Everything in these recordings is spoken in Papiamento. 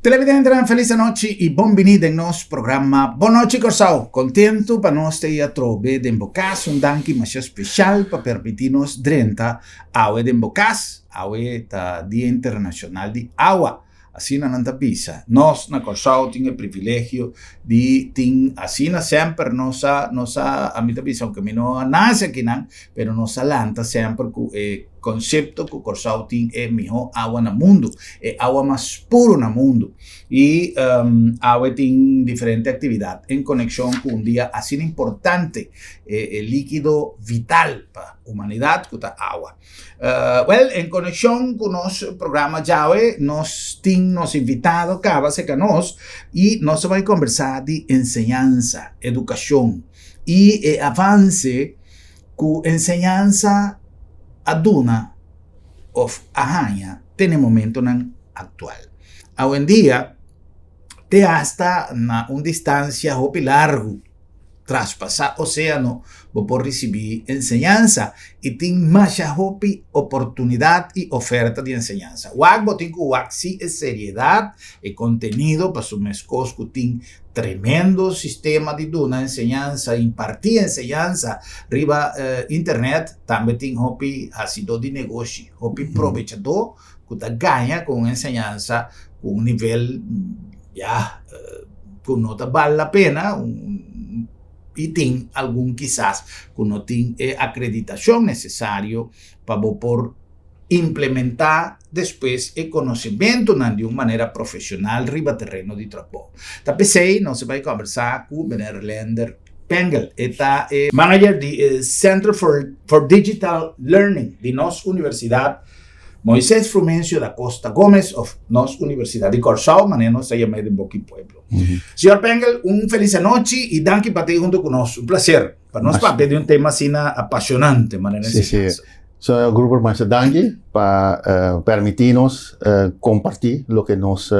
Televidentenan felis anochi i bon bini den nos programa Bon Nochi Kòrsou. Kontentu pa nos ta ei atrobe den bo kas. Un danki masha speshal pa permití nos drenta awe den bo kas. Awe ta Dia Internashonal di Awa. Asina nan ta bisa. Nos na Kòrsou tin e privilegio di tin asina semper nos a nos a ami ta bisa aunke mi no a nase akinan pero nos a lanta semper ku e konsepto ku Kòrsou tin e mihó awa na mundu, e awa mas puru na mundu. I awe tin diferente aktividat en konekshon ku un dia asina importante, e líkido vital pa humanidat ku ta awa. Wèl, en konekshon ku nos programa djawe, nos tin nos invitado kaba serka nos i nos ta bai kombersá di enseñansa, edukashon i e avanse ku enseñansa a duna òf a haña te na e momentonan aktual. Awendia te asta na un distansia hopi largu, traspasá oséano, bo por risibí enseñansa i tin masha hopi oportunidat i oferta di enseñansa. Wak bo tin ku wak si e seriedat, e kontenido, pasobra meskos ku tin Tremendo sistema di duna enseñansa, impartí enseñansa riba internet. Tambe tin hopi hasidó di negoshi, hopi probechadó ku ta gaña ku un enseñansa ku un nivel ya ku no ta bal la pena i tin algun kisas ku no tin e akreditashon nesesario pa bo por implementá despues e konosementunan di un manera profeshonal riba tereno di trabou. Ta p'esei nos a bai kòmbersá ku meneer Lender Pengel. E ta e manager di e Center for Digital Learning di nos Universidat Moises Frumencio da Costa Gomez òf nos Universidat di Kòrsou, manera nos ta yam'é den boki pueblo. Señor Pengel, un felis anochi i danki pa ta ei huntu ku nos. Un plaser. Pa nos papia di un tema asina apasionante, manera Sí, sí. So, Grupo masha danki pa permití nos kompartí loke nos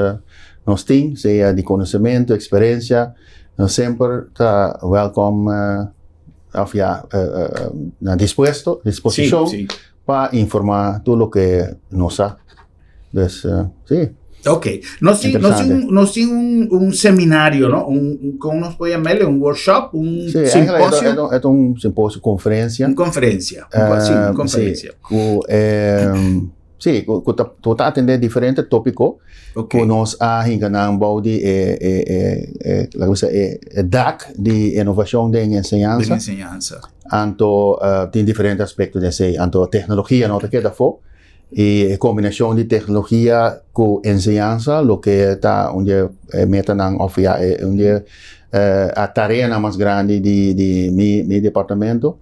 nos tin, sea di konosementu, eksperensia. Nos semper ta wèlkòm òf ya na dispuesto, disposishon pa informá tur loke nos sa. Dus, sí. Ok. Nos tin, nos tin, nos tin un seminario, no? Un, ¿cómo nos puede llamarle? Un workshop, un sí, simposio. Es un simposio, conferencia. Un conferencia. Un, sí, un conferencia. Sí, ku, sí, ku ta, ku ta atende diferente tópiko. Okay. Ku nos a hinka nan bou di e, e, e, e, laat ik zeggen, e, e dak di innovacion den enseñansa. Den enseñansa. Anto, tin diferente aspecto den esei. Anto, tecnologia no ta keda afó. E kombinashon di teknologia ku enseñansa loke ta un di e metanan òf ya un di e tareanan mas grandi di di mi mi departamento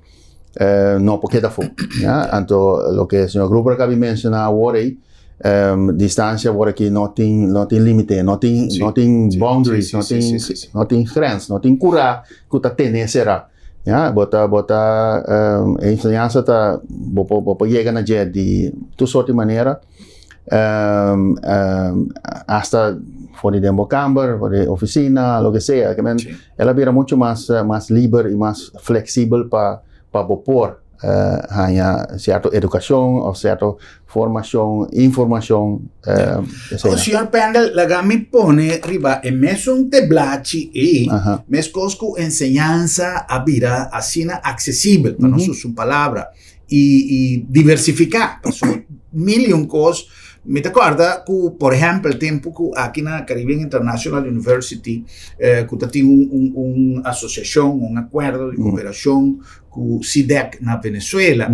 no por keda afó ya. Anto loke señor Gruber a kaba di menshoná awor ei distansia awor aki no tin no tin limite no tin no tin boundaries no tin no tin grens no tin kurá ku ta tene será. Ya, bo ta, bo ta, e enseñansa ta, bo por, bo por yega na dje di tur soort di manera, hasta for di den bo kamber, for di ofisina, loke sea. Ke men, el a bira mucho mas, mas liber i mas fleksibel pa, pa bo por haña sierto edukashon òf sierto Formashon, informashon, esei. Señor Pendel, laga mi pone riba e mesun teblachi ei, meskos ku enseñansa a bira asina aksesibel, pa nos usa un palabra, i i diversifiká, pasobra mil i un kos. Mi ta kòrda ku, por ehèmpel, tempu ku aki na Caribbean International University ku ta tin un un un asosiashon, un akuerdo di koperashon ku SIDEC na Venezuela,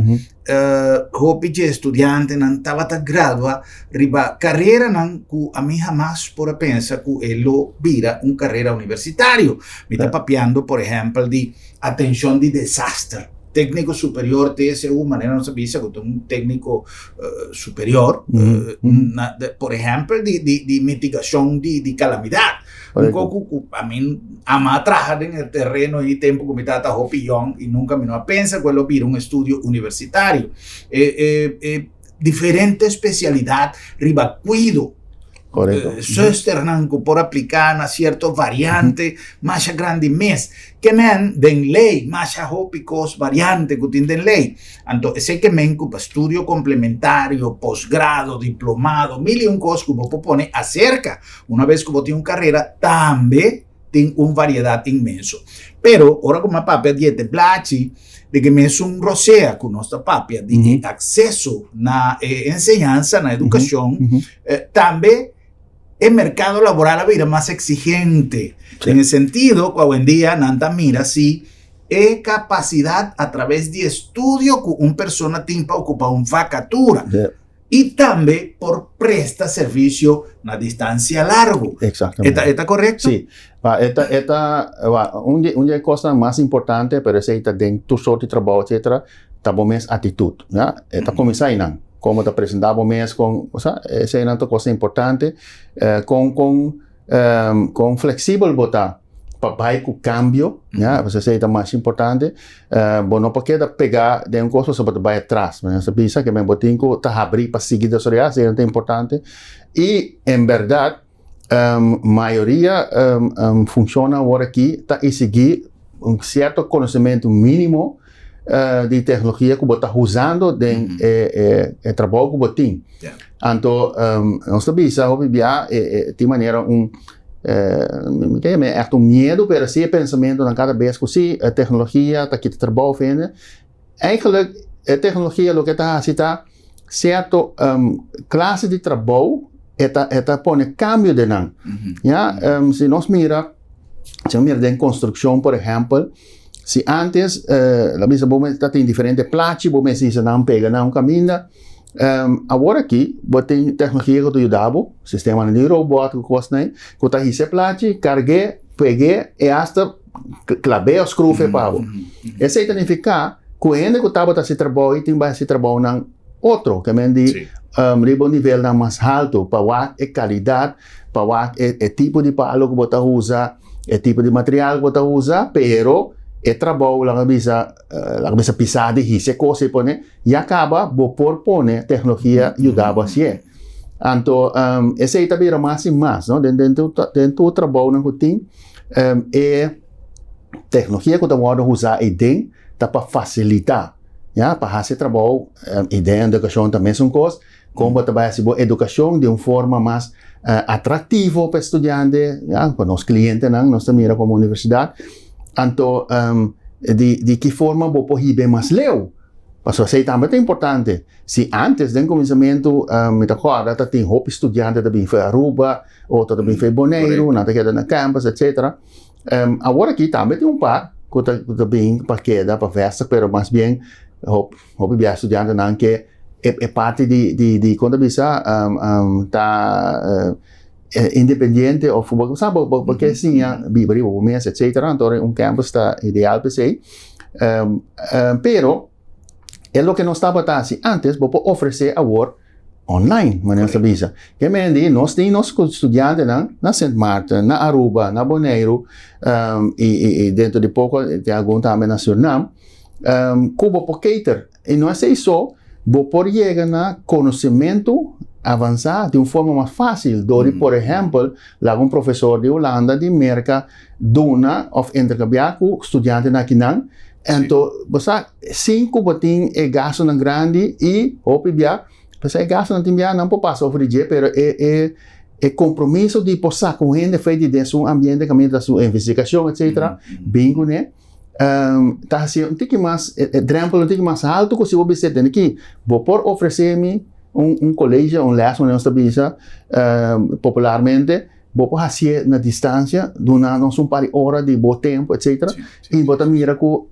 hopi dje estudiantenan tabata gradua riba kareranan ku ami hamas por a pensa ku e lo bira un karera universitario. Mi ta papiando por ehèmpel di atenshon di desaster. Tékniko superior, TSU, manera nos a bisa ku ta un tékniko superior, por ehèmpel di mitigashon di kalamidat. Un kos ku ami ama a traha den e tereno ei tempu ku mi tabata hopi yòn i nunka mi no a pensa ku e lo bira un estudio universitario. E e e diferente spesialidat riba kuido. Zusternan ku por apliká na sierto variante masha grandi mes. Ke men den lei masha hopi kos variante ku tin den lei. Anto esei ke men ku pa studio komplementario, posgrado, diplomado, mil i un kos ku bo por pone aserka una bes ku bo tin un karera tambe tin un variedat inmenso. Pero ora ku mi a papia di e te blachi di ke mesun rosea ku nos ta papia di e akseso na e enseñansa, na edukashon, tambe e merkado laboral a bira mas eksigente. Den e sentido ku awendia nan ta mira si e kapasidat a traves di estudio ku un persona tin pa okupa un vakatura. I tambe por presta servisio na distansia largu. Exactamente. E ta, e ta korekto? Sí. Pa, e ta, e ta, wa, un di, un di e kosnan mas importante, pero esei ta den tur sort di trabou, etcetera, ta bo mes atitut, ya. E ta kuminsá einan. Kon bo ta presentá bo mes, kon, osea, eseinan ta kosnan importante. Kon, kon. Kon fleksibel bo ta pa bai ku kambio, ya, pasobra esei ta mas importante. Bo no por keda pegá den un kos pasobra bo ta bai atras. Nos ta bisa ke men bo tin ku ta habrí pa sigui desaroyá, esei ta importante. I en bèrdat mayoria funshonnan awor aki ta eksigí un sierto konosementu mínimo di teknologia ku bo ta usando den e trabou ku bo tin. Anto nos ta bisa hopi bia e tin manera un mi ta yama echt un miedu pero si e pensamentonan kada bes ku si e teknologia ta kita trabou of hende. Eigenlijk e teknologia loke ta hasi ta sierto klase di trabou e ta e ta pone kambio den nan. Ya si nos mira si nos mira den konstrukshon por ehèmpel si antes la bisa bo ta tin diferente plachi bo mester hisa nan pega nan un kaminda. Awor aki bo tin teknologia ku ta yuda bo, sistemanan di robòt ku kosnan ei, ku ta hisa e plachi, karg'é, peg'é i asta klab'é òf skruf'é pa bo. Esei ta nifiká ku hende ku tabata hasi trabou ei tin bai hasi trabounan otro, ke men di riba un nivelnan mas haltu pa wak e kalidat, pa wak e tipo di palo ku bo ta usa, e tipo di material ku bo ta usa, pero e trabou laga bisa laga bisa pisá di hisa e kos ei pone. Ya kaba bo por pone teknologia yuda bo hasié. Anto esei ta bira mas i mas, no? Den den tur den tur trabounan ku tin e teknologia ku ta wòrdu usá eiden ta pa fasilitá, ya, pa hasi e trabou i den edukashon ta mesun kos, kon bo ta bai hasi bo edukashon di un forma mas atraktivo pa e studiante, ya, pa nos klientenan nos ta mira komo universidat. Anto di di ki forma bo por hib'é mas leu. Pasobra esei tambe ta importante. Si antes den kuminsamentu mi ta kòrda ta tin hopi studiante ta bin for Aruba, otro ta bin for Boneiru, nan ta keda na campus etcetera. Awor aki tambe tin un par ku ta ku ta bin pa keda pa vèstig pero mas bien hopi bia studiantenan ke e parti di di di kon ta bisa ta independiente òf bo sa bo bo ke siña biba riba bo mes etcetera anto un campus ta ideal pa esei. Pero e loke nos tabata hasi antes bo por ofresé awor online, manera nos ta bisa. Ke men di nos tin nos studiantenan na Sint Maarten, na Aruba, na Boneiru i dentro di poko tin algun tambe na Surinam ku bo por cater. I no esei so, bo por yega na konosementu avansá di un forma mas fásil dor di por ehèmpel laga un profesor di Hulanda, di Merka duna òf interkambiá ku studiantenan akinan. Anto bo sa sin ku bo tin e gastunan grandi i hopi bia, pasobra e gastunan tin bia nan por pasa over di dje, pero e e e kompromiso di por saka un hende for di den su ambiente kaminda ta su investigashon etsetera bin kuné. Ta hasi un tiki mas e drempel un tiki mas haltu ku si bo bisa tene ki bo por ofresé mi un un colegio un les manera nos ta bisa popularmente bo por hasié na distansia duna nos un par di ora di bo tempu etcetera i bo ta mira ku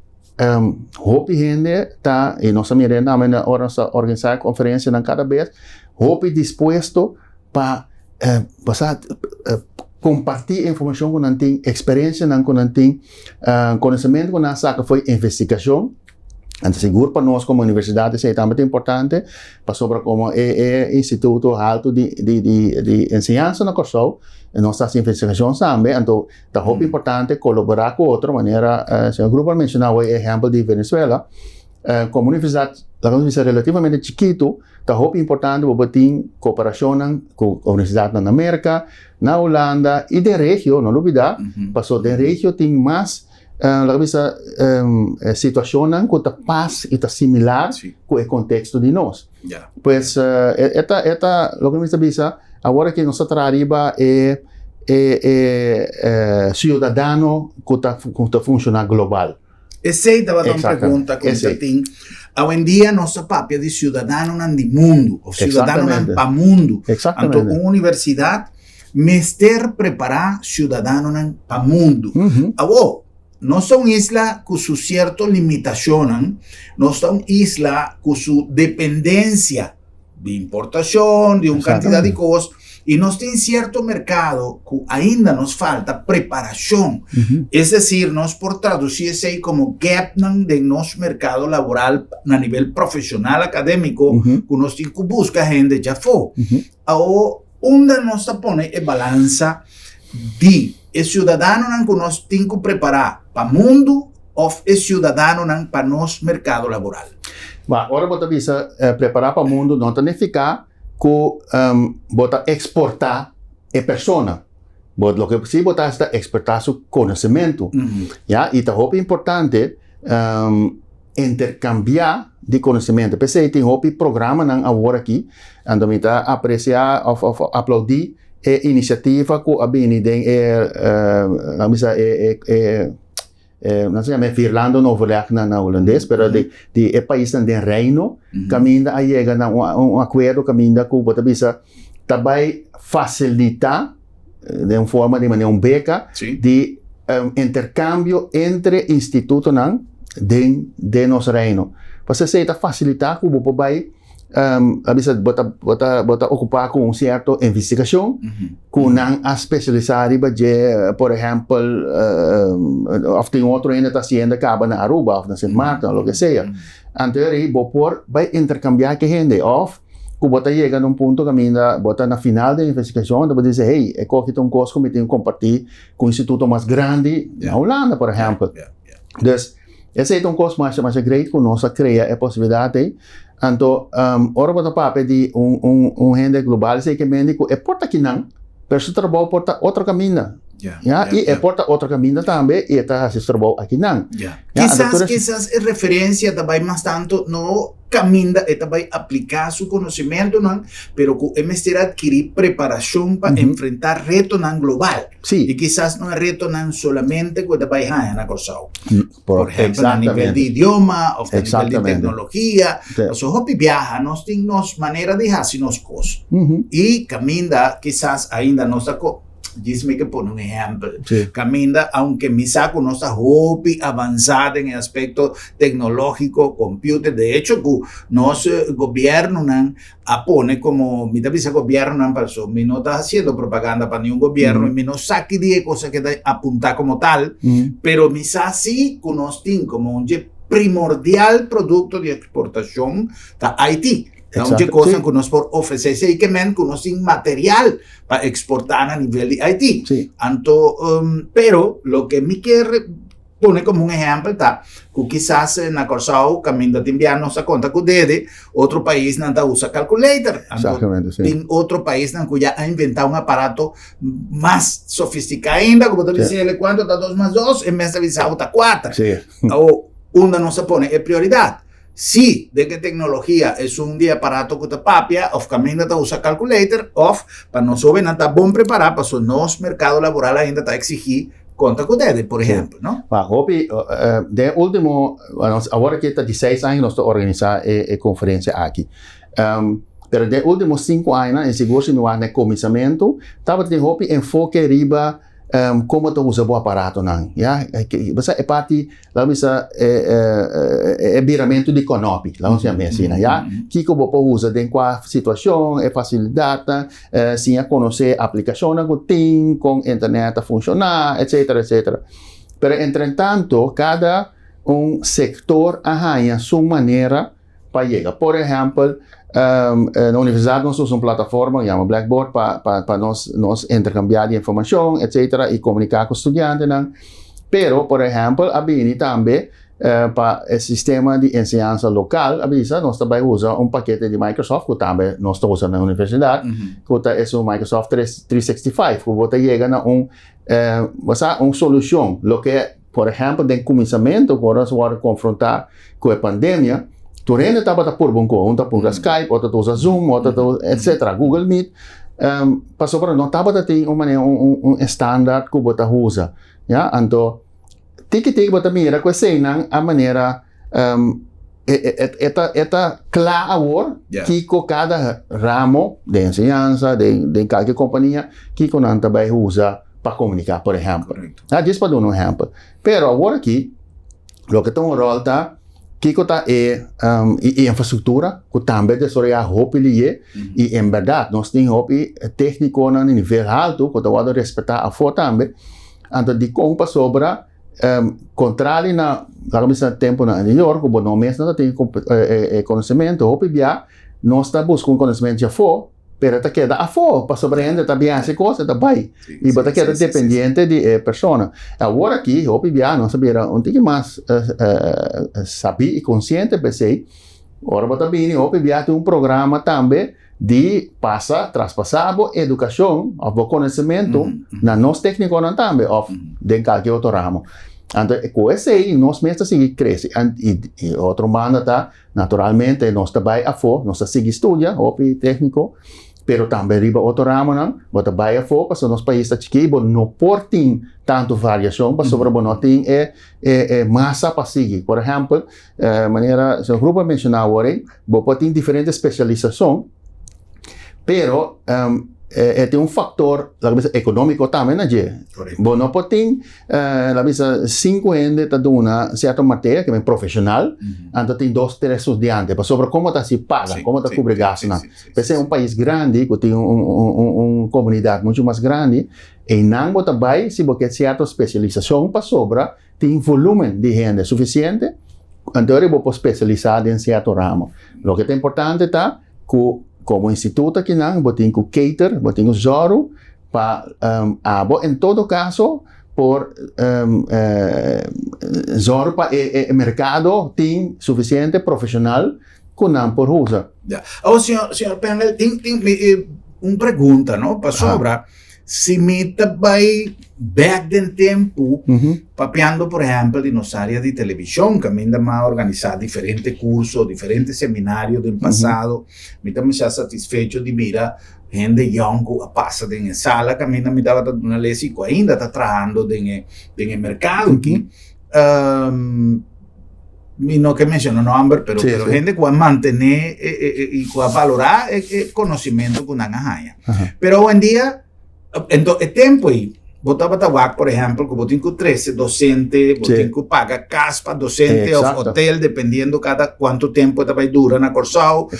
hopi hende ta i nos ta mira tambe na ora nos ta organisá e konferensianan kada bes hopi dispuesto pa bo sa kompartí e informashon ku nan tin, eksperensianan ku nan tin, konosementu ku nan a saka for di investigashon. Anto sigur pa nos komo universidat esei tambe ta importante pasobra komo e e instituto haltu di di di di enseñansa na Kòrsou nos ta hasi investigashon tambe anto ta hopi importante kolaborá ku otro manera señor Gruber a menshoná awor e ehèmpel di Venezuela komo universidat. laga nos bisa relativamente chikitu, ta hopi importante bo por tin kooperashonnan ku universidatnan na Merka, na Hulanda i den regio, no lubida, paso den regio tin mas laga bisa situashonnan ku ta pas i ta similar ku e konteksto di nos. Pues e ta e ta loke mi ta bisa awor aki nos ta traha riba e e e siudadano ku ta ku ta funshoná global. Esei tabata un pregunta ku mi ta tin. Awendia nos ta papia di siudadanonan di mundu òf siudadanonan pa mundu. Anto un universidat mester prepará siudadanonan pa mundu. Awor, nos ta un isla ku su sierto limitashonnan, nos ta un isla ku su dependensia di importashon, di un kantidat di kos, i nos tin sierto merkado ku ainda nos falta preparashon. Es desir, nos por tradusí esei komo gapnan den nos merkado laboral na nivel profeshonal akadémiko ku nos tin ku buska hende djafó. Awor, unda nos ta pone e balansa di e siudadanonan ku nos tin ku prepará pa mundu òf e siudadanonan pa nos merkado laboral? Ba, ora bo ta bisa prepará pa mundu no ta nifiká ku bo ta eksportá e persona. Bo loke si bo ta hasi ta eksportá su konosementu. Ya, i ta hopi importante interkambiá di konosementu. P'esei tin hopi programanan awor aki, anto mi ta apresiá òf òf aplaudí e inisiativa ku a bini den e laga bisa e e e nan sa yama e Vierlandenoverleg na na hulandes, pero di di e paisnan den Reino kaminda a yega na un un akuerdo kaminda ku bo ta bisa ta bai fasilitá den un forma di manera un beka di interkambio entre institutonan den den nos Reino. Pasobra esei ta fasilitá ku bo por bai a bisa bo ta bo ta bo ta okupá ku un sierto investigashon ku nan a spesialisá riba dje, por ehèmpel òf tin otro hende ta hasiendo kaba na Aruba òf na Sint Maarten òf loke sea. Anto eri bo por bai interkambiá ku e hende òf ku bo ta yega na un punto kaminda bo ta na final di e investigashon anto bo ta bisa hey e koki ta un kos ku mi tin ku kompartí ku un instituto mas grandi na Hulanda por ehèmpel. Dus esei ta un kos masha masha great ku nos a krea e posibilidat ei. Anto ora bo ta papia di un un un hende global esei ke mende ku e por ta kinan pero su trabou por ta otro kaminda. Ya, i e por ta otro kaminda tambe i e ta hasi su trabou akinan. Ya, kisas kisas e referensia ta bai mas tantu no kaminda e ta bai apliká su konosementunan, pero ku e mester atkirí preparashon pa enfrentá retonan global. Sí. I kisas no e retonan solamente ku e ta bai haña na Kòrsou. Por Por ehèmpel, na nivel di idioma òf na nivel di teknologia. Pasobra hopi biaha nos tin nos manera di hasi nos kos. I kaminda kisas ainda nos ta Djis mi ke pone un ehèmpel. Sí. Kaminda, aunke mi sa ku nos ta hopi avansá den e aspekto teknológiko, computer, de hecho ku nos gobièrnunan a pone komo, mi ta bisa gobièrnunan paso mi no ta hasiendo propaganda pa niun gobièrnu i mi no sa ki di e kos aki ta apuntá komo tal, pero mi sa si ku nos tin komo un dje primordial produkto di eksportashon ta IT. Ta un dje kosnan ku nos por ofresé. Esei ke men ku nos tin material pa exportá na nivel di IT. Sí. Anto, um, pero loke mi kier pone como un ehempel ta ku kisas na Kòrsou kaminda tin bia nos a konta ku dede, otro paisnan ta usa calculator. Anto, Exactamente, sí. tin otro paisnan ku ya a inventá un aparato mas sofistiká ainda ku bo ta bisa ele kuantu ta dos mas dos, e mes ta bisa bo ta kuater. Sí. Awor, unda nos a pone e prioridat? Si den e tecnologia esun di e aparato cu ta papia of caminda ta usa calculator of pa nos hobennan ta bon prepara paso nos mercado laboral ainda ta exigi conta cu dede por ehempel no. Pa hopi den e ultimo awor aki ta di seis aña nos ta organisa e conferencia aki pero den e ultimo cinco añanan e sigur si mi wak na e cominsamentu tabatin hopi enfoke riba Como ta usa bo aparatonan, ya. Bo sa e parti, laga bisa e biramentu di konopi, laga nos yama asina, ya. Kiko bo por usa den kua situashon, e fasilidatnan, siña konosé aplikashonnan ku tin, kon internet ta funshoná, etsetera, etsetera. Pero entretanto kada un sektor a haña su manera pa yega. Por ehèmpel, na universidat nos usa un plataforma ku yama Blackboard pa pa nos nos interkambiá di informashon etsetera i komuniká ku studiantenan. Pero, por ehèmpel, a bini tambe Pa e sistema di enseñansa lokal a bisa nos ta bai usa un pakete di Microsoft ku tambe nos ta usa na universidat, ku ta esun Microsoft 365, ku bo ta yega na un bo sa un solushon. Loke por ehèmpel den kuminsamentu ku ora nos a wòrdu konfrontá ku e pandemia, tur hende tabata purba un kos, un ta purba Skype, otro ta usa Zoom, otro ta usa etcetera, Google Meet, pasobra no tabata tin un manera un standaard ku bo ta usa, ya. Anto Tiki tiki bo ta mira ku eseinan a manera e ta e ta kla awor kiko kada ramo den enseñansa, den den kalke kompania, kiko nan ta bai usa pa komuniká, por ehèmpel. A djis pa duna un ehèmpel. Pero awor aki loke ta un ròl ta kiko ta e e infrastruktura ku tambe a desaroyá hopi liye i en bèrdat nos tin hopi téknikonan di nivel haltu ku ta wòrdu respetá afó tambe. Anto dikon? Pasobra kontrali na laga mi bisa tempunan anterior ku bo no mes no ta tin e konosementu, hopi bia nos ta buska un konosementu dje afó, pero e ta keda afó pasobra hende ta bin hasi kos e ta bai i bo ta keda dependiente di e persona. Awor aki hopi bia nos a bira un tiki mas sabí i konsiente p'esei ora bo ta bini hopi bia tin un programa tambe di pasa, traspasá bo edukashon òf bo konosementu na nos téknikonan tambe òf den kalke otro ramo. Anto ku esei nos mes ta sigui krese. I otro banda ta, naturalmente nos ta bai afó, nos ta sigui studia, hopi tékniko, pero tambe riba otro ramonan bo ta bai afó pasobra nos pais ta chikí, bo no por tin tantu variashon pasobra bo no tin e e masa pa sigui. Por ehèmpel, Manera señor Grupo a menciona awor ei, bo por tin diferente specialisacion, pero e tin un factor, laga bisa, economico tambe na dje. Bo no por tin, laga bisa, cinco hende ta duna cierto materia, ke men profesional, anto tin dos, tres studiante, pasobra como ta haci paga, como ta cubri gastonan. P'esei un pais grandi cu tin un comunidad mucho mas grandi, einan bo ta bay si bo ke cierto specialisacion pasobra Tin volumen di hende sufisiente, anto bo por spesialisá den sierto ramo. Loke ta importante ta ku komo instituto akinan bo tin ku cater, bo tin ku zòru pa abo en todo kaso por zòru pa e merkado tin sufisiente profeshonal ku nan por usa. Ya. Awor señor, señor Pengel, tin, tin un pregunta, no? Pasobra si mi ta bai bek den tempu, papiando por ehempel di nos área di televishon, kaminda mi a organisá diferente kurso, diferente seminario den pasado, mi ta masha satisfecho di mira hende yòn ku a pasa den e sala kaminda mi tabata duna les i ku ainda ta trahando den e, den e merkado aki. Mi no ke menciona nomber, pero, sí, pero sí. Hende ku a mantené e, e, e, i ku a valorá e, e konosementu ku nan a haña. Pero hoy en dia, ento, e tempo ei, bo tabata wak, por ehempel, ku bo tin ku trese docente, bo tin ku paga kas pa docente of hotel, dependiendo kada kuantu tempo e ta bai dura na Kòrsou.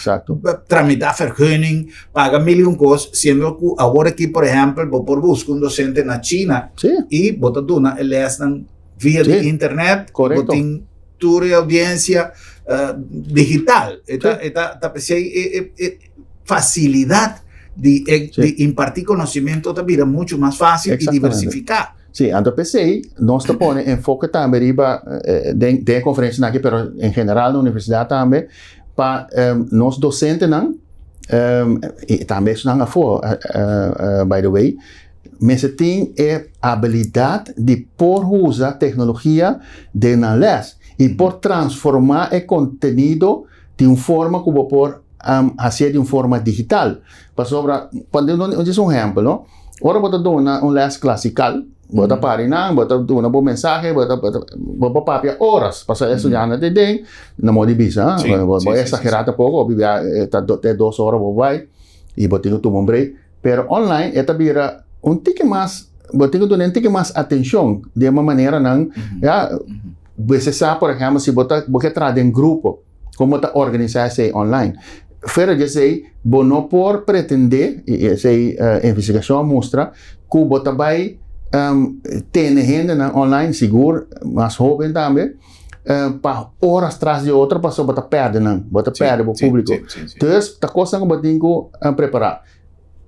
Tramitá vergunning, paga mil i un kos, siendo ku awor aki, por ehempel, bo por buska un docente na China i bo ta duna e lèsnan via di internet, bo tin tur e audiencia digital. E ta, e ta, ta pesey e, e, e facilidad di, e, di imparti conocimiento ta bira mucho mas fácil y diversifica. Sí, anto pesey nos ta pone enfoke tambe riba den, den e conferencianan aki, pero en general na universidad tambe, pa nos docentenan, y tambe esunnan afo, by the way, Mester tin e abilidat di por usa teknologia den nan lès i por transformá e kontenido di un forma ku bo por hasié di un forma digital. Pasobra, pa duna djis un ehèmpel, no? Ora bo ta duna un lès klasikal, bo ta para einan, bo ta duna bo mensahe, bo ta bo por papia oras, pasobra e studiantenan ta den, na modo di bisa, bo eksagerá tampoko, hopi bia ta te dos ora bo bai i bo tin ku tuma un break. Pero online e ta bira un tiki mas, bo tin ku duna un tiki mas atenshon den un maneranan, ya, bo sa por ehèmpel si bo ta bo ke traha den grupo, kon bo ta organisá esei online. Fuera di esei bo no por pretendé, i esei investigashon a mustra, ku bo ta bai tene hendenan online, sigur mas hóben tambe, pa horas tras di otro pasobra bo ta pèrdè nan, bo ta pèrdè bo públiko. Dus ta kosnan ku bo tin ku prepará.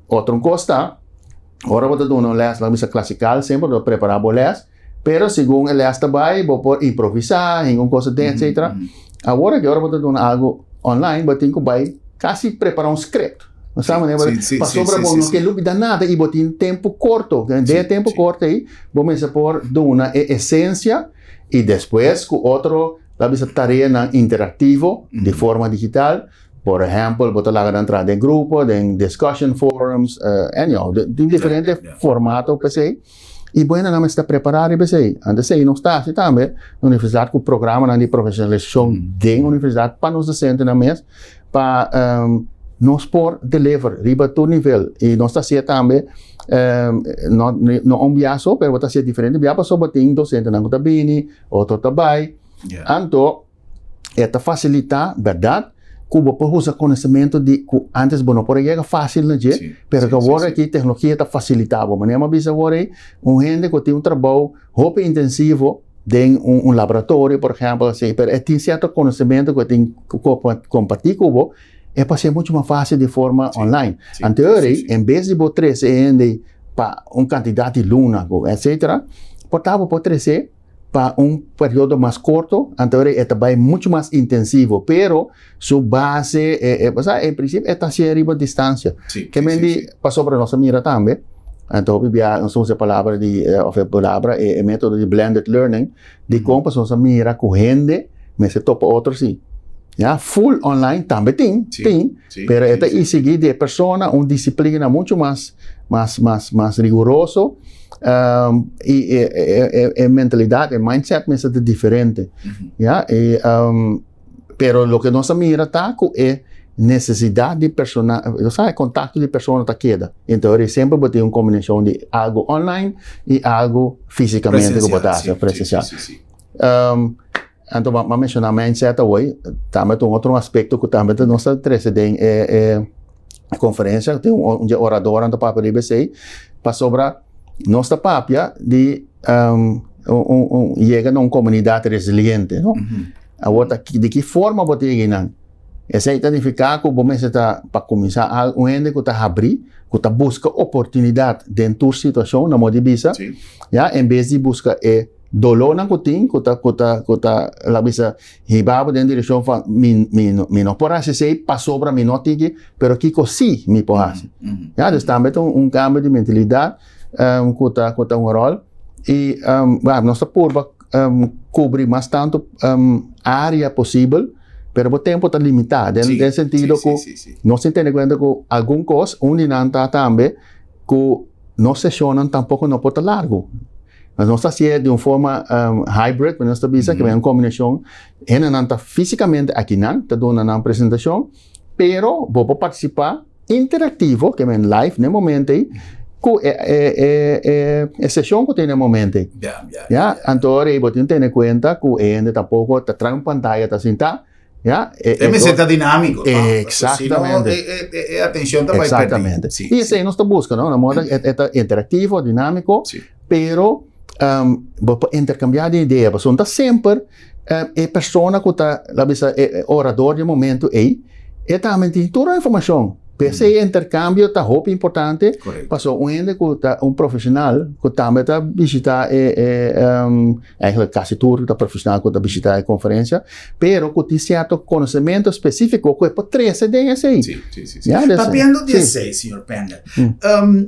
Otro un kos ta, ora bo ta duna un lès, laga bisa klasikal, semper bo ta prepará bo lès, Pero segun e les ta bai, bo por improvisá, hinka un kos aden, etcetera. Awor aki ora bo ta duna algu online, bo tin ku bai kasi prepará un script. Bo sa manera bo pasobra bo no ke lubidá nada i bo tin tempu korto. Den e tempu korto ei, bo mester por duna e esensia i despues ku otro, ta bisa tareanan interaktivo di forma digital. Por ehèmpel, bo ta laga nan traha den grupo, den discussion forums, anyhow, tin diferente formato pa esei. I bueno, nan mester ta prepará riba esei. Anto esei nos ta hasi tambe na universidat ku programanan di profeshonalisashon den universidat pa nos dosentenan mes pa nos por deliver riba tur nivel. I nos ta hasié tambe no no un bia so, pero bo ta hasié diferente bia pasobra bo tin dosentenan ku ta bini, otro ta bai. Anto E ta fasilitá, bèrdat, ku bo por usa konosementu di ku ántes bo no por a yega fásil na dje, pero ku awor aki teknologia ta fasilitá bo. Manera mi a bisa awor ei, un hende ku tin un trabou hopi intensivo den un laboratorio, por ehèmpel, así, pero e tin sierto konosementu ku e tin ku kompartí ku bo, e por hasié muchu mas fásil di forma online. Anto ei, en bes di bo trese e hende pa un kantidat di luna, etcetera, por ta bo por trese pa un periodo mas corto, anto e ta bai mucho mas intensivo, pero su base, e, e, o sea, en principio e ta hacié riba distancia. Ke men di, pasobra nos a mira tambe, anto hopi bia nos usa e palabra di, of e palabra, e, e metodo di blended learning, di kon pasobra nos a mira ku hende mester topa otro si. Ya, full online tambe tin, tin, pero e ta isigí di e persona un disiplina mucho mas, mas, mas, mas riguroso, Um, y e, e, e, e mentalidad, e mindset mester ta diferente. Ya, e, um, pero loke nos a mira ta ku e necesidad di persona, o sea, e contacto di persona ta keda. Entonces, semper bo tin un combinacion di algo online y algo físicamente ku bo ta haci, presencial. Um, anto m'a menciona mindset awor, tambe ta un otro aspecto ku tambe ta nos ta trece den e, e conferencia, tin un, un orador ta papia riba esey, pasobra nos ta papia di um, un, un, yega na un comunidad resiliente, no? Awor ta di ki forma bo ta yega nan? Esey ta nifica ku bo mester ta pa cuminsa al un hende ku ta habri, ku ta busca oportunidad den tur situacion, na modo di bisa, ya, en bes di busca e dolónan ku tin ku ta ku ta ku ta la bisa hiba bo den direkshon van mi mi mi no por hasi esei pasobra mi no tin ki pero kiko si mi por hasi ya dus tambe ta un kambio di mentalidat ku ta ku ta un ròl i bueno nos ta purba kubri mas tantu área posibel pero bo tempu ta limitá den den sentido ku nos tin tene kuenta ku algun kos un di nan ta tambe ku nos seshonnan tampoko no por ta largu. Nos ta hasié di un forma hybrid, nos ta bisa, ke un kombinashon. Hendenan ta físikamente akinan, ta duna nan presentashon, pero bo por partisipá interaktivo, ke men live na e momento ei, ku e e e seshon ku tin na e momento ei. Ya, anto ora ei bo tin tene kuenta ku e hende tampoko ta trae un pantaya ta sintá, Ya, e, e mester ta dinámico. Exactamente. Si no, e, e, e atención ta bai Exactamente. Sí, y esey nos ta busca, no? Na moda e, e ta interactivo, dinámico, sí. pero um, bo por intercambiar de idea. Pasobra ta semper um, e persona ku ta, la bisa, e, e orador di momento ei, e tambe tin tur informacion. P'esei intercambio ta hopi importante. Correcto. Pasobra un hende ku ta un profesional ku tambe ta visita e, e um, Eigenlijk kasi tur ta profesional ku ta bishitá e konferensia, pero ku tin sierto konosementu spesífiko ku e por trese den esei. Sí, sí, sí, sí. Ya, Papiando di esei, señor Pender,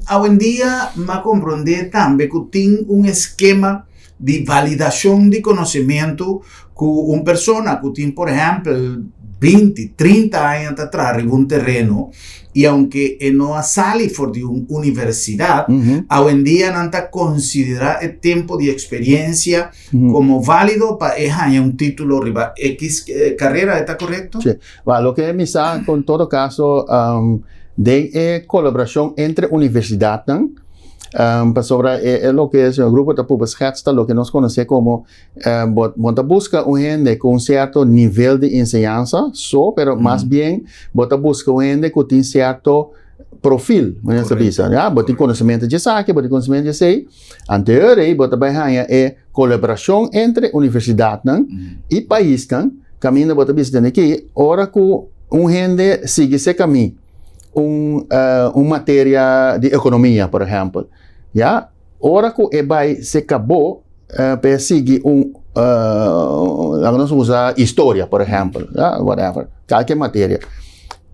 awendia m'a komprondé tambe ku tin un eskema di validashon di konosementu ku un persona ku tin, por ehèmpel, 20, 30 aña ta traha riba un tereno y aunke e no a sali for di un universidad, awendia nan ta considera e tempo di experiencia como valido pa e haña un titulo riba X carera, e ta correcto? Sí. Well, loke mi sa con todo caso, den e colaboracion entre universidadnan, pasobra e loke señor Grupo ta puba schets ta loke nos conoce como Bo, bo ta busca un hende cu un cierto nivel di enseñansa, so, pero mas bien bo ta busca un hende cu tin cierto profil, manera ta bisa, ya? Bo tin conocimiento dje esaki, bo tin conocimiento dje esey. Anterior ey bo ta bay haña e colaboracion entre universidadnan y paisnan, caminda bo ta bisa tene aki, ora cu un hende sigui cerca mi un, un materia di economia, por ehempel, ya? Ora cu e bay cerca bo. pa e sigui un, laga nos usa historia por ehèmpel, whatever, kalke materia.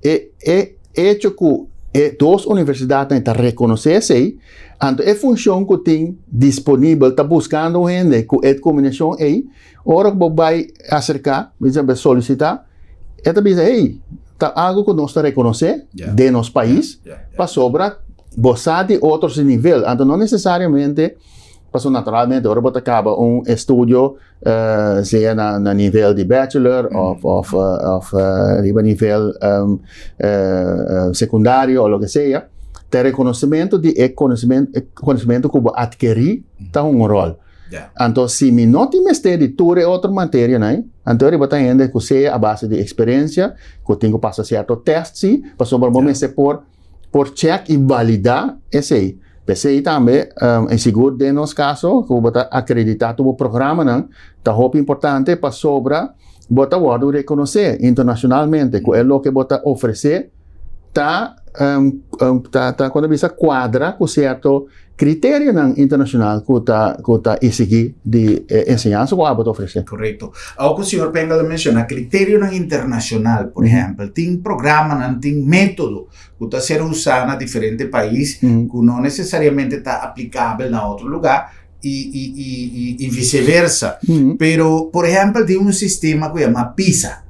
E e echo ku e dos universidatnan ta rekonosé esei, anto e funshon ku tin disponibel ta buskando un hende ku e kombinashon ei, ora ku bo bai aserká, bo solisitá, e ta bisa, hey, ta algu ku nos ta rekonosé den nos pais, pasobra bo sa di otro su nivel, anto no nesesariamente, pasobra naturalmente ora bo ta kaba un estudio, sea na nivel di bachelor of of of riba nivel secundario o loke sea, ta e reconocimento di e conocimento e conocimento cu bo adkeri ta un rol. Anto si mi no tin mester di tur e otro materianan, anto riba ta hende cu sea a base di experiencia, cu tin cu pasa cierto test si, pasobra bo mester por por check y valida esey. P'esey tambe, y sigur den nos caso, cu bo ta acredita tur bo programanan, ta hopi importante pasobra bo ta wordo reconoce internacionalmente cu e loke bo ta ofrece ta, ta, ta, cuando bisa cuadra cu cierto criterionan internacional cu ta, cu ta exigi di e enseñansa cu abo ta ofrece. Correcto. Awor cu señor Pengel a menciona criterionan internacional, por ehempel, tin programanan, tin metodo cu ta ser usa na diferente pais cu no necesariamente ta aplicabel na otro lugar y, y, y, y, y viceversa. Pero, por ehempel, tin un sistema cu yama PISA.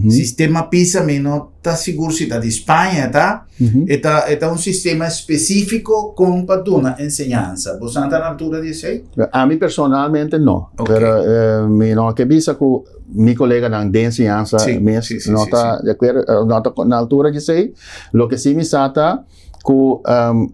Sistema PISA mi no ta sigur si ta di Spaña ta. E ta e ta un sistema específico con pa duna enseñansa. Bo sa ta na altura di esey? Ami personalmente no. Pero mi no ke bisa cu mi coleganan den enseñansa mes no ta de acuerdo, no ta na altura di esey. Loke si mi sa ta cu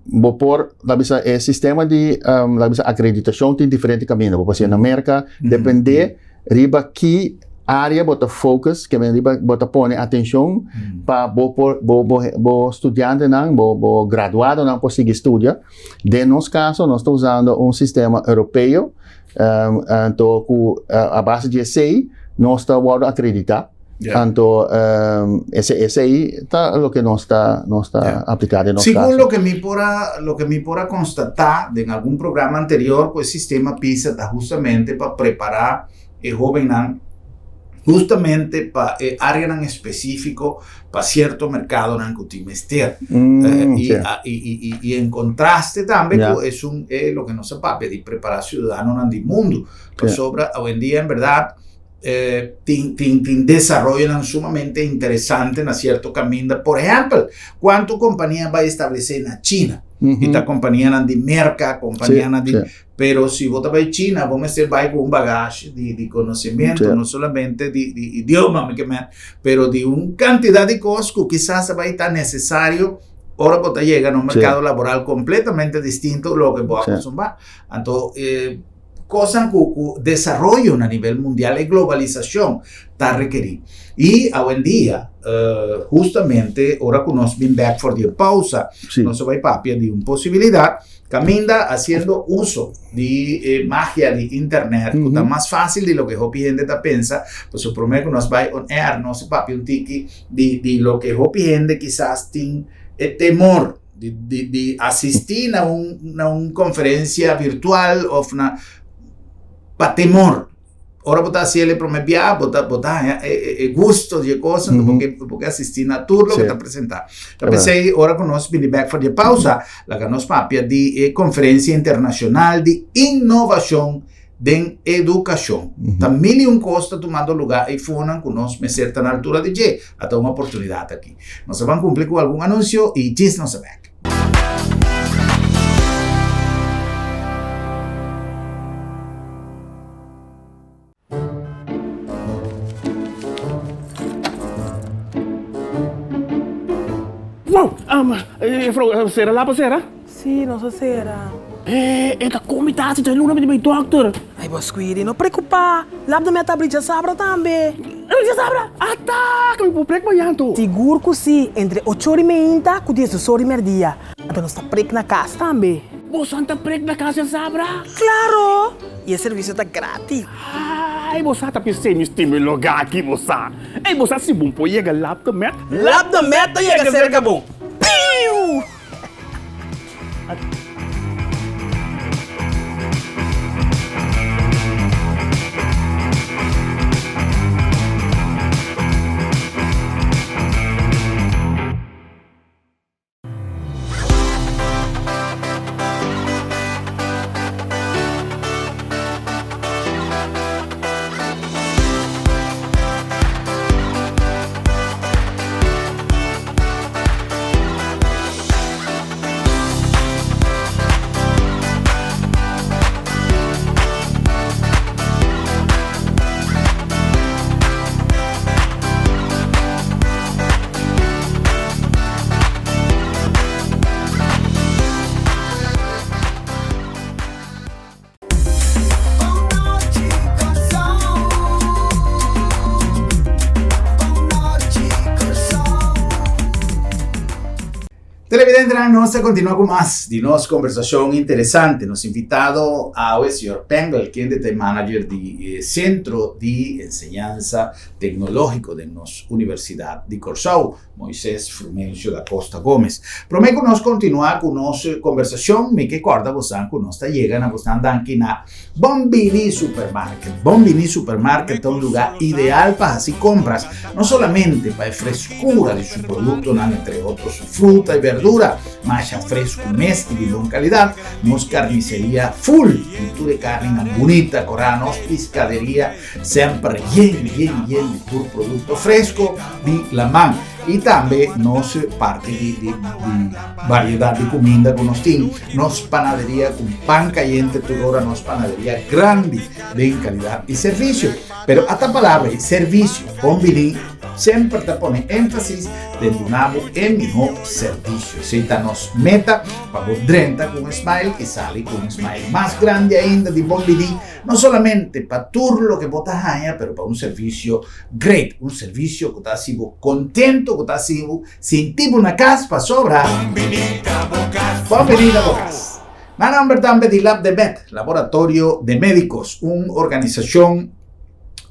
bo por, laga bisa e sistema di laga bisa acreditacion tin diferente caminda. Bo por haci'e na Merca, depende riba ki area bo ta focus, ke men riba bo ta pone atencion pa bo por bo bo bo studiantenan, bo bo graduadonan por sigui studia. Den nos caso nos ta usando un sistema europeo, anto cu a base di esey nos ta wordo acredita. Anto ese esey ta loke nos ta nos ta aplica den nos caso. Segun loke mi por a loke mi por a constata den algun programa anterior cu e sistema PISA ta hustamente pa prepara e hobennan hustamente pa e areanan específico pa cierto mercadonan cu tin mester. Y y y en contraste tambe cu esun e loke nos a papia di prepara ciudadanonan di mundo pasobra awendia en berdad tin, tin, tin desaroyonan sumamente interesante na cierto caminda. Por ehempel, cuanto compania bai establece na China? Mm -hmm. Y ta companianan di Merca, companianan sí, di... Sí. Pero si bo ta bai China, bo mester bai cu un bagage di, di conocimiento, sí. no solamente di, di idioma, mi ke men, pero di un cantidad di cos cu quizás bai ta necesario ora bo ta yega na un mercado sí. laboral completamente distinto lo que bo a sí. acostumbrá. Anto, eh, Kosnan ku ku desaroyo na nivel mundial e globalisashon ta rekerí. I awendia, hustamente ora ku nos bin bèk for di e pousa, nos a bai papia di un posibilidat kaminda hasiendo uso di e magia di internet ku ta mas fásil di loke hopi hende ta pensa. Pasobra promé ku nos bai on air nos a papia un tiki di di loke hopi hende kisas tin e temor. di, di, di asistí na un, na un conferencia virtual of na pa temor. Ora bo ta hasi el e prome bia, bo ta, bo ta haña e, e, e gusto di e cosa, mm -hmm. porque, porque asistí na tur loke ta presentá. Ta p'esei, ora ku nos bini bek for di e pausa, laga nos papia di e conferencia internacional di innovacion den edukashon. Ta mil i un kos ta tumando lugá eifonan ku nos mester ta na altura di dje. A ta un oportunidat aki. Nos a ban kumpli ku algun anunsio i djis nos a bèk. Wow! Juffrouw, sera lapa sera? Sí, nos a sera. E, e ta komi tasi dje luna mi di bai dòkter. Ai, bo Squiri, no preokupá. Lap de mi a ta abri djasabra tambe. Abri djasabra? Ata! Ka mi por prek mañan anto? Sigur ku sí, entre ocho ora i meinta ku diesdos ora i mèrdia. Anto nos ta prek na kas tambe. Boso ta prek na kas djasabra? Klaro! I e servisio ta gratis. Ai, bo sa ta p'esei mi stima e lugá aki, bo sa. Ei, bo sa si bon por yega Lap de Met? Lap de Met ta yega serka bo. Piu! Televidentenan, nos ta continua cu mas di nos conversacion interesante. Nos invitado awe, señor Pengel, kende ta e manager di e Centro di Enseñansa Tecnologico den nos Universidad di Corsou, Moises Frumencio da Costa Gomez. Prome cu nos continua cu nos conversacion, mi ke corda bosan cu nos ta yega na bosnan danki na Bon Bini Supermarket. Bon Bini Supermarket ta un lugar ideal pa haci compras, no solamente pa e frescura di su productonan, entre otro su fruta y verdura, masha fresco mes y di bon calidad, nos carniceria full di tur e carninan bunita, cora nos piscaderia semper yen yen yen di tur producto fresco di laman y tambe nos parti di di di variedad di cuminda cu nos tin, nos panaderia cu pan cayente tur ora, nos panaderia grandi den calidad y servicio. Pero ata palabra y servicio, Bon Bini semper ta pone enfasis den duna bo e miho servicio. Esey ta nos meta pa bo drenta cu un smile y sali cu un smile mas grandi ainda di Bon Bini. No solamente pa tur loke bo ta haña, pero pa un servisio great, un servisio ku ta hasi bo kontento, ku ta hasi bo sinti bo na kas pasobra. Bon bini na bo kas. Bon bini na bo kas. Na nomber tambe di Labdemed, Laboratorio de Médicos, un organisashon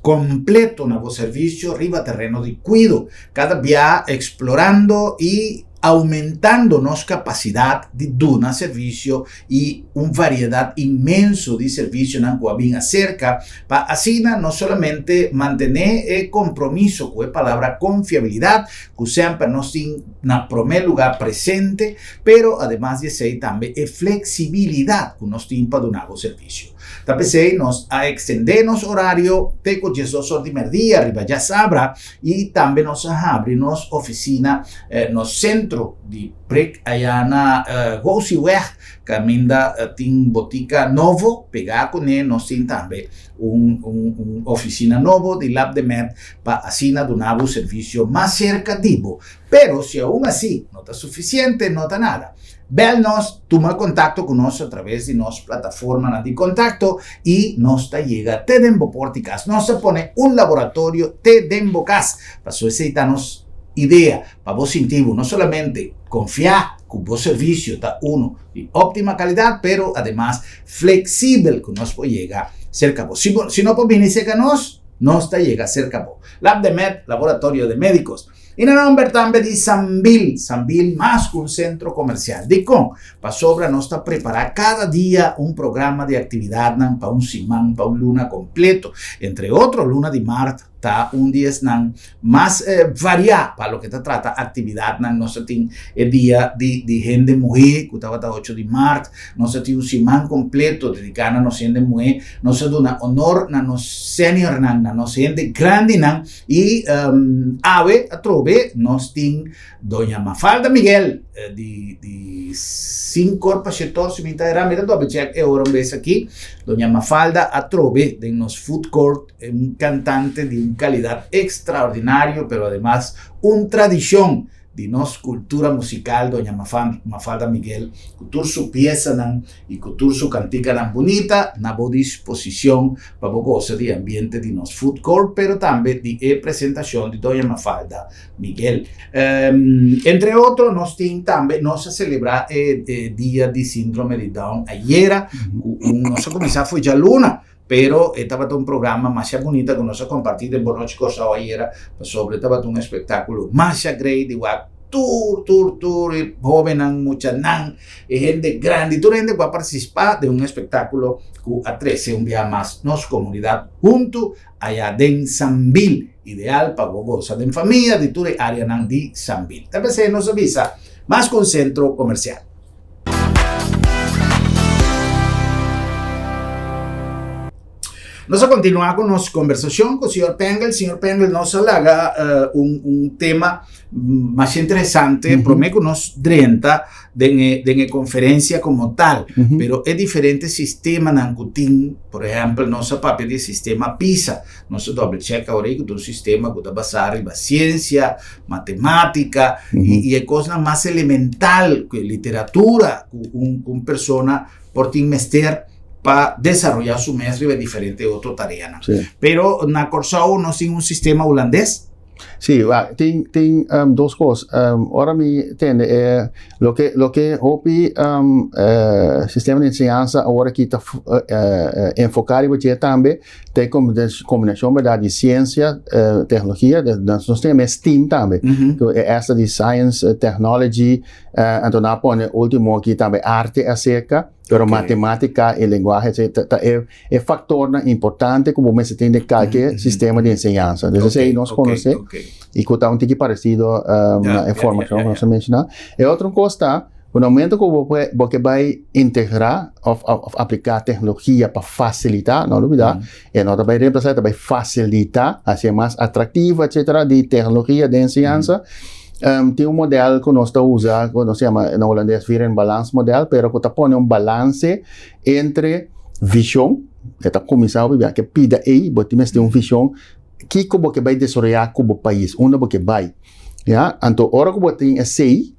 kompleto na bo servisio riba tereno di kuido, kada bia eksplorando i aumentando nos kapasidat di duna servisio i un variedat inmenso di servisionan ku a bin aserka pa asina no solamente mantené e kompromiso ku e palabra konfiabilidat ku semper nos tin na promé lugá presente, pero ademas di esei tambe e fleksibilidat ku nos tin pa duna bo servisio. Ta p'esei nos a ekstendé nos orario te ku diesdos or di mèrdia riba djasabra i tambe nos a habri nos ofisina, nos sentro di Prik aya na Gosiweg kaminda tin botika nobo pegá kuné nos tin tambe un un ofisina nobo di Labdemed pa asina duna bo servisio mas serka di bo. Pero si aun asi no ta sufisiente no ta nada. Bel nos, tuma kontakto ku nos atraves di nos plataformanan di kontakto i nos ta yega te den bo porta di kas. Nos ta pone un laboratorio te den bo kas pasobra esei ta nos idea. Pa bo sinti bo no solamente konfiá ku bo servisio ta unu di óptima kalidat, pero ademas fleksibel ku nos por yega serka bo. Si bo si no por bini serka nos, nos ta yega serka bo. Labdemed, Laboratorio de Médicos. I na nomber tambe di Sambil. Sambil mas ku un sentro komersial. Dikon? Pasobra nos ta prepará kada dia un programa di aktividatnan pa un siman, pa un luna kompleto. Entre otro, luna di mart ta un di esnan mas variá pa loke ta trata aktividatnan. Nos ta tin e dia di di hende muhé ku tabata ocho di mart. Nos ta tin un siman kompleto dediká na nos hende muhé. Nos ta duna honor na nos seniornan, na nos hende grandinan. I awe atrobe nos tin Doña Mafalda Miguel di di sinkor pa shetor si mi ta era mi ta dobe check e ora un bes aki. Doña Mafalda atrobe den nos food court un cantante di un calidad extraordinario pero ademas un tradicion di nos cultura musical Doña Mafalda Miguel cu tur su piesanan y cu tur su canticanan bunita na bo disposicion pa bo goza di ambiente di nos food court pero tambe di e presentacion di Doña Mafalda Miguel. Entre otro nos tin tambe nos a celebra e dia di sindrome di Down ayera cu un nos a cuminsa fo'i djaluna Pero e tabata un programa masha bunita ku nos a kompartí den Bonochi Kòrsou ayera, pasobra e tabata un espektákulo masha grei di wak tur, tur, tur e hóbennan, muchanan, e hende grandi, tur hende ku a partisipá den un espektákulo ku a trese un bia mas nos komunidat huntu aya den Sambil, ideal pa bo gosa den famia di tur e áreanan di Sambil. Ta p'esei nos a bisa mas ku un sentro komersial. Nos a continua cu nos conversacion cu señor Pengel. Señor Pengel, nos a laga uh, un, un tema mas interesante, prome cu nos drenta den e, den e conferencia como tal, pero e diferente sistemanan cu tin, por ehempel, nos a papia di sistema PISA, Nos ta doble check awor ei ku ta un sistema ku ta basá riba siensia, matemátika i e kosnan mas elemental ku e literatura ku un un persona por tin mester pa desaroyá su mes riba e diferente otro tareanan. Pero na Kòrsou nos tin un sistema hulandes. Sí, wak, tin, tin um, dos kos. Um, ora mi tende e loke, loke hopi um, eh, sistema di enseñansa awor aki ta eh, eh, enfoká riba dje tambe, ta e kombinashon berdad di siensia, eh, teknologia, de, nos tin e STEAM tambe, mm -hmm. ku e S di science, technology, eh, anto nan a pone ultimo aki tambe arte acerca. Pero matemática y lenguaje ta, ta e, e factornan importante ku bo mester tin den kalke sistema di enseñansa. Dus esei nos konosé i ku ta un tiki paresido um, na e formashon ku nos a menshoná. E otro kos ta, ku na momento ku bo por bo ke bai integrá òf òf apliká teknologia pa fasilitá, no lubidá, e no ta bai reemplasá, e ta bai fasilitá, hasié mas atraktivo, etcétera, di teknologia den enseñansa. Tin un model ku nos ta usa ku nos yama na hulandes vier in balans model, pero ku ta pone un balanse entre vishon, e ta kuminsá hopi bia ke pida ei, bo tin mester un vishon kiko bo ke bai desaroyá ku bo pais, unda bo ke bai, ya. Anto ora ku bo tin esei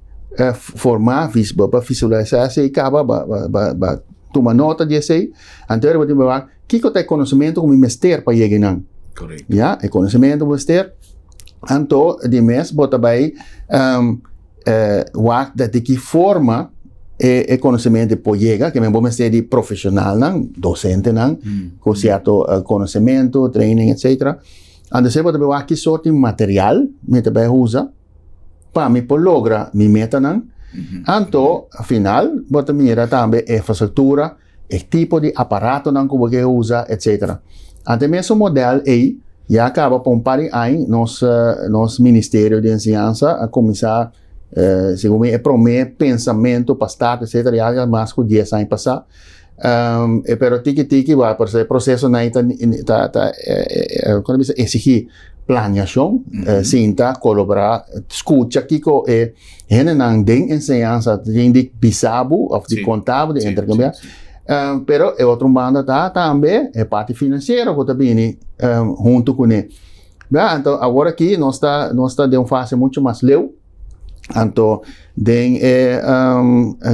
formá, bo a visualisá esei kaba, bo a tuma nota di esei, anto bo tin wak kiko ta e konosementu ku mi mester pa yega einan. Ya, e konosementu bo mester. Anto di mes bo ta bai wak di ki forma e konosementu por yega, ke men bo mester di profeshonalnan, dosentenan, ku sierto konosementu, training, etcetera. Anto esei bo ta bai wak ki sort di material mi ta bai usa pa mi por logra mi metanan. Anto final bo ta mira tambe infrastruktura. E tipo di aparatonan ku bo ke usa, etcetera. Ante e mesun modèl ei ya kaba pa un par di aña nos nos Ministerio di Enseñansa a kuminsá segun mi e promé pensamentu pa start etcetera ya ya mas ku dies aña pasá. Pero tiki tiki wak por e prosesonan ei ta ta ta kon ta bisa eksigí planiashon, sinta, kolaborá, skucha kiko e hendenan den enseñansa tin di bisa bo of di konta bo, di interkambiá. Pero e otro banda ta tambe e parti finansiero ku ta bini huntu kuné. Bia, anto awor aki nos ta nos ta den un fase muchu mas leu. Anto den e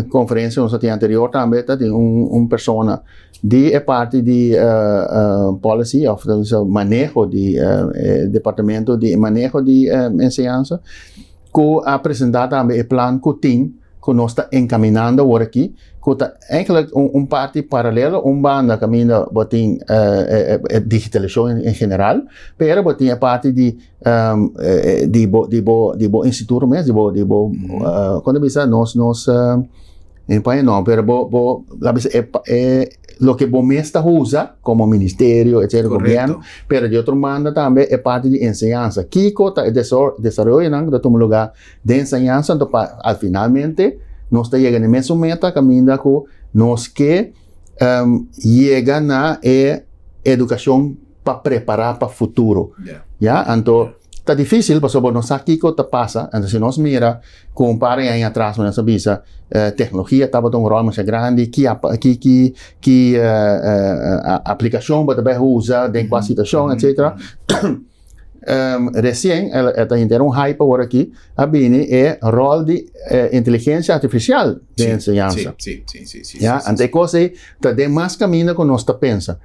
konferensia ku nos a tin anterior tambe ta tin un un persona di e parti di policy of maneho di e departamento di maneho di enseñansa. Ku a presentá tambe e plan ku tin ku nos ta enkaminando awor aki, ku ta eigenlijk un un parti paralelo, un banda kaminda bo tin e digitalisashon en general, pero bo tin e parti di di bo di bo di bo instituto mes, di bo di bo kon ta bisa nos nos Mi no paña no, pero bo, bo, la bisa e, e, loke bo mes ta usa como ministerio, etcétera, gobierno, pero di otro banda tambe e parti di enseñanza. Kiko ta e desaroyonan ku ta tuma lugar den enseñanza, anto pa al finalmente nos ta yega na e mesun meta kaminda ku nos ke yega na e edukashon pa prepará pa futuro. Ya, anto ta difícil pasobra bo no sa kiko ta pasa. Anto si nos mira ku un par di aña atras nos a bisa teknologia tabata un ròl masha grandi, ki ki ki ki aplikashon bo ta bai usa den kua situashon etcetera. Resien e ta henter un hype awor aki a bini e ròl di inteligensia artifisial den enseñansa. Ya, anto e kos ei ta den mas kaminda ku nos ta pensa.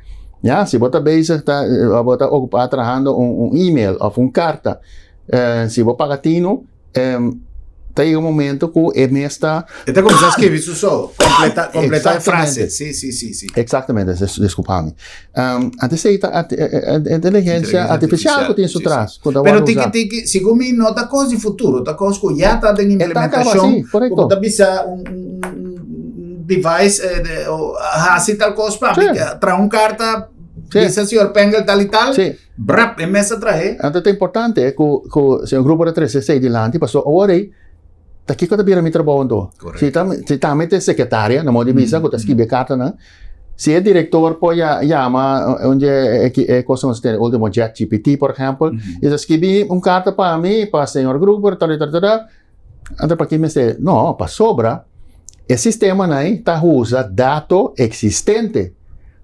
Ya, si bo ta bezig ta bo ta okupá trahando un email òf un karta, si bo paga tinu, ta yega un momento ku e mes ta. E ta kuminsá skirbi su so, kompleta, kompleta e frase. Sí, sí, sí, sí. Eksaktamente, diskulpa mi. Antes ei ta inteligensia artifisial ku tin su tras, ku ta wòrdu usá. Pero tiki tiki, segun mi no ta kos di futuro, ta kos ku ya ta den implementashon, ku bo ta bisa un device hasi tal kos pa mi, traha un karta, bisa señor Pengel tal i tal. Brap, e mes a trahe. Anto ta importante ku ku señor Grupo ta trese esei dilanti pasobra awor ei ta kiko ta bira mi trabou anto? Si ta si ta mi ta e sekretaria na modo di bisa ku ta skibi e kartanan, si e direktor por ya yama un dje e kos ku nos tene ultimo ChatGPT por ehèmpel i ta skibi un karta pa mi pa señor Gruber tal i tal i tal anto paki mester? No, pasobra e sistemanan ei ta usa dato eksistente.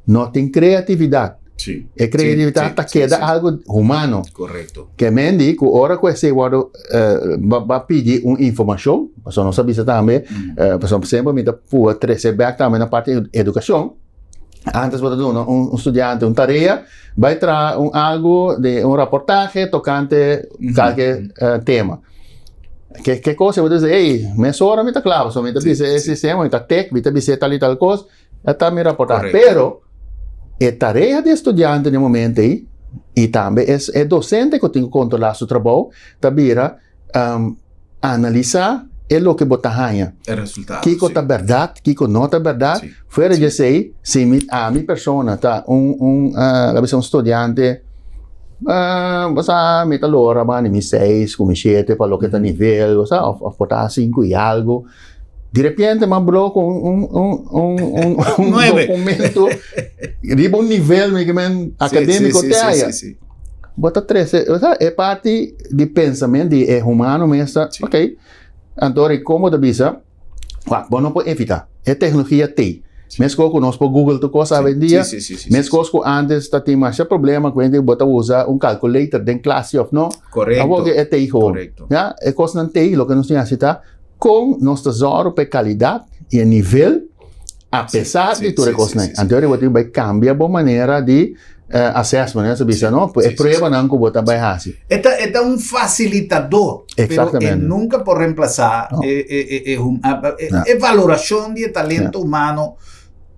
No tin kreatividat. Sí. E kreatividat ta keda algo humano. Korekto. Ke men di ku ora ku esei wòrdu ba pidi un informashon, pasobra nos a bisa tambe, pasobra semper mi ta pua trese bèk tambe na parti edukashon. Antes bo ta duna un studiante un tarea, bai traha un algo de un raportahe tokante kalke tema. Ke ke kos bo ta bisa, ey, mesora mi ta kla, pasobra mi ta bisa e sistema, mi ta tek, mi ta bisa tal i tal kos, e ta mi raportahe. Pero e tarea di e studiante na e momento ei, i tambe e dosente ku tin ku kontrolá su trabou, ta bira analisá e loke bo ta haña. E resultado, Kiko sí. ta bèrdat, kiko no ta bèrdat. Sí, Fuera sí. di esei, si mi, ami persona ta un, un, laga bisa un studiante, bo sa, mi ta lora banda mi seis ku mi shete pa loke ta nivel, bo sa, òf, òf por ta sinku i algu. Di repente mi a blo ku un, un, un, un, un, un Nueve. documento riba un nivel mi ke men Sí, akadémiko sí, te sí, sí, haya. sí, sí. Bo ta trese, o sea, e parti di pensament di e humano mes ta, Sí. ok. Anto ri como ta bisa, wak, bo no por evita. E tecnologia t'ei. Sí. Meskos ku nos por Google tur kos Sí, awendia, sí, sí, sí, sí, meskos ku antes ta tin masha problema ku hende bo ta usa un calculator den klase of no. Korekto. Awor ke e t'ei gewoon. Korekto. Ya, e kosnan t'ei, loke nos tin hasi ta kon nos ta zòru pa e kalidat i e nivel A pesar di tur e kosnan, anto bo tin bai kambia bo manera di assessment, nan sa bisa, no? E pruebanan ku bo ta bai hasi. E ta, e ta un fasilitador, pero e nunka por remplasá e, e, e, e valorashon di e talento humano.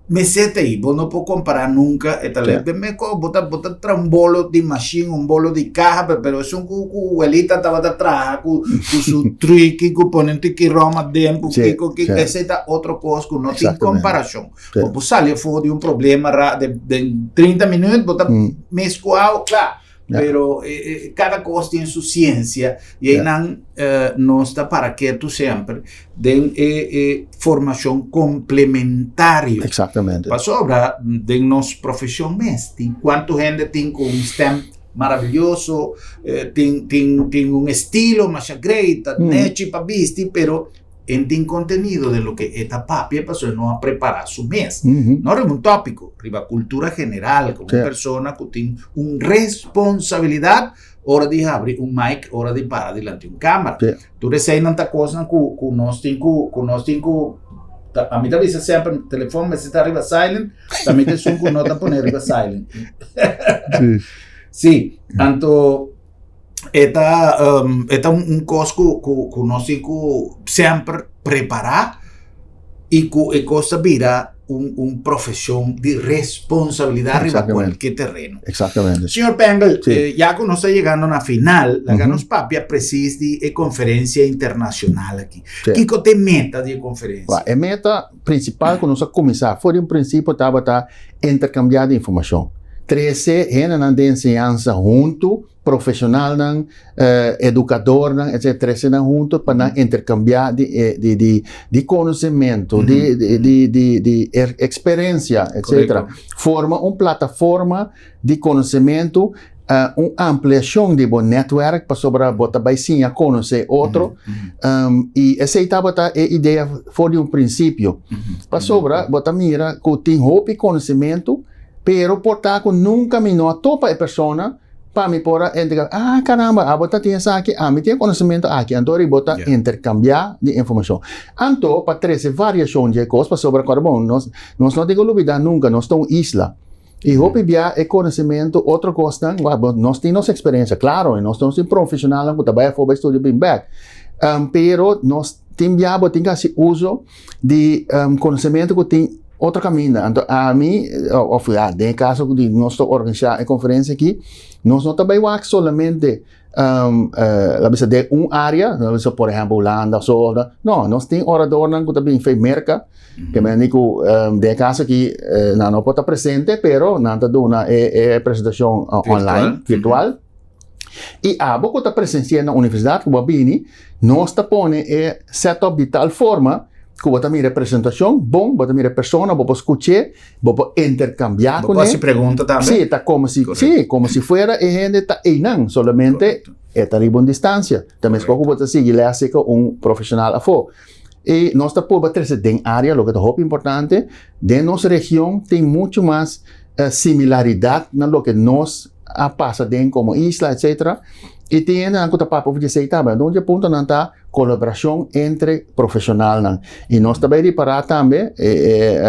Mester ta ei, bo no por kompará nunka e talento. Den mekor bo ta bo ta traha un bolo di mashin, un bolo di kaha, pe pero esun ku ku welita tabata traha ku ku su triki ku pone un tiki rom aden ku kiko kiko, esei ta otro kos ku no tin komparashon. Bo por sali afó di un problema ra den den 30 minüt bo ta meskuá kla. Pero cada cos tin su ciencia y einan nos ta para ketu semper den e e formacion complementario. Exactamente. Pasobra den nos profesion mes tin cuanto hende tin cu un stem maravilloso, tin tin tin un estilo masha great, ta nechi pa bisti, pero En tin contenido den loke e ta papia pasobra e no a prepara su mes. No riba un topico, riba cultura general, como un persona cu tin un responsabilidad ora di habri un mic, ora di para dilanti un camera. Tur eseinan ta cosnan cu cu nos tin cu cu nos tin cu ta ami ta bisa semper telefon mester ta riba silent, ta mi ta esun cu no ta pone riba silent. Si, anto E ta e ta un kos ku ku ku nos tin ku semper prepará i ku e kos ta bira un un profeshon di responsabilidat riba kualke tereno. Exactamente. Señor Pengel, ya ku nos ta yegando na final, laga nos papia presis di e konferensia internashonal aki. Kiko ta e meta di e konferensia? E meta prinsipal ku nos a kuminsá for di un prinsipio tabata interkambiá di informashon. Trese hendenan den enseñansa huntu, profeshonalnan, edukadornan, etcetera, trese nan huntu pa nan interkambiá di konosementu, di eksperensia, etcetera. Forma un plataforma di konosementu, un ampliashon di bo netwerk pasobra bo ta bai siña konosé otro. I esei tabata e idea for di un prinsipio. Pasobra bo ta mira ku tin hopi konosementu, pero por ta ku nunka mi no a topa e persona pa mi por a entrega, ah caramba, abo ta tin esaki, ami tin e konosementu aki, anto ri bo ta interkambiá di informashon. Anto pa trese variashon dje kos, pasobra kòrda bon, nos no tin ku lubidá nunka, nos ta un isla. I hopi bia e konosementu, otro kosnan, wak, bo, nos tin nos eksperensia, klaro, i nos nos tin profeshonalnan ku ta bai afó bai studia bin bèk. Pero nos tin bia bo tin ku hasi uso di konosementu ku tin otro kaminda. Anto ami, òf ya, den e kaso di nos ta organisá e konferensia aki, nos no ta bai wak solamente la bisa den un área, la bisa por ehèmpel Hulanda òf so, no, nos tin oradornan ku ta bin fei Merka, ke men di ku den e kaso aki nan no por ta presente, pero nan ta duna e presentashon online, virtual. I abo ku ta presensia na universidat ku bo a bini, nos ta pone e setup di tal forma ku bo ta mira e presentashon bon, bo ta mira e persona, bo por skuch'é, Bo por intercambiá Bo por kuné. hasi pregunta tambe. Sí, ta komo si, sí, komo si fuera e hende ta einan, solamente e ta riba un distansia. Ta meskos ku bo ta sigui lès ku un profeshonal afó. I nos ta purba trese den área, loke ta hopi importante, den nos region tin muchu mas similaridat na loke nos a pasa den komo isla, etsetera. I tin hendenan ku ta papia over di esei tambe. Anto un di e puntonan ta. kolaborashon entre profeshonalnan. I nos ta bai ripará tambe, e e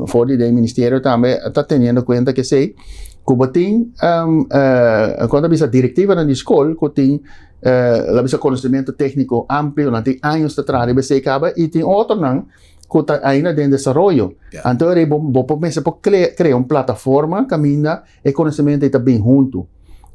for di den ministerio tambe ta teniendo kuenta ku esei, ku bo tin kon ta bisa direktivanan di skol ku tin la bisa konosementu tékniko amplio, nan tin años ta traha riba esei kaba i tin otronan ku ta ainda den desaroyo. Anto bo bo por mester por krea un plataforma kaminda e konosementu ei ta bin huntu.